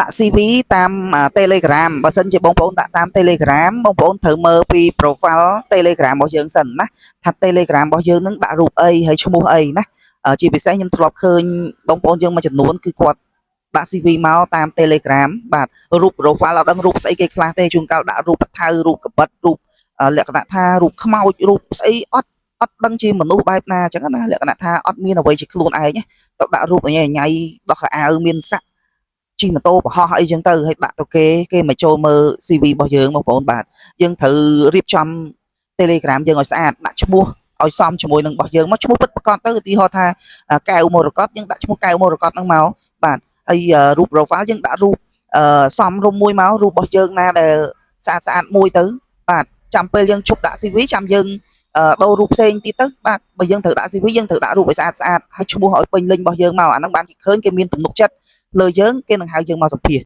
ដាក់ CV តាម Telegram បើសិនជាបងប្អូនដាក់តាម Telegram បងប្អូនត្រូវមើលពី profile Telegram របស់យើងសិនណាថា Telegram របស់យើងនឹងដាក់រូបអីហើយឈ្មោះអីណាជាពិសេសខ្ញុំធ្លាប់ឃើញបងប្អូនយើងមួយចំនួនគឺគាត់ដាក់ CV មកតាម Telegram បាទរូប profile អត់ដឹងរូបស្អីគេខ្លះទេជួនកាលដាក់រូបបថៅរូបកបិតរូបលក្ខណៈថារូបខ្មោចរូបស្អីអត់អត់ដឹងជាមនុស្សបែបណាអញ្ចឹងណាលក្ខណៈថាអត់មានអ្វីជាខ្លួនឯងទៅដាក់រូបញ៉ៃញ៉ៃដោះខោអាវមានសាក់ជិះម៉ូតូប្រហោះអីចឹងទៅហើយដាក់ទៅគេគេមកចូលមើល CV របស់យើងបងប្អូនបាទយើងត្រូវរៀបចំ Telegram យើងឲ្យស្អាតដាក់ឈ្មោះឲ្យសមជាមួយនឹងរបស់យើងមកឈ្មោះពិតប្រាកដទៅឧទាហរណ៍ថាកែវមរកតយើងដាក់ឈ្មោះកែវមរកតហ្នឹងមកបាទហើយរូប profile យើងដាក់រូបសមរម្យមួយមករូបរបស់យើងណាដែលស្អាតស្អាតមួយទៅបាទចាំពេលយើងឈប់ដាក់ CV ចាំយើងដូររូបផ្សេងទៀតទៅបាទបើយើងត្រូវដាក់ CV យើងត្រូវដាក់រូបឲ្យស្អាតស្អាតហើយឈ្មោះឲ្យពេញលេញរបស់យើងមកអាហ្នឹងបានគេឃើញគេមានទំនុកចិត្តលើយើងគេនឹងហៅយើងមកសម្ភាស។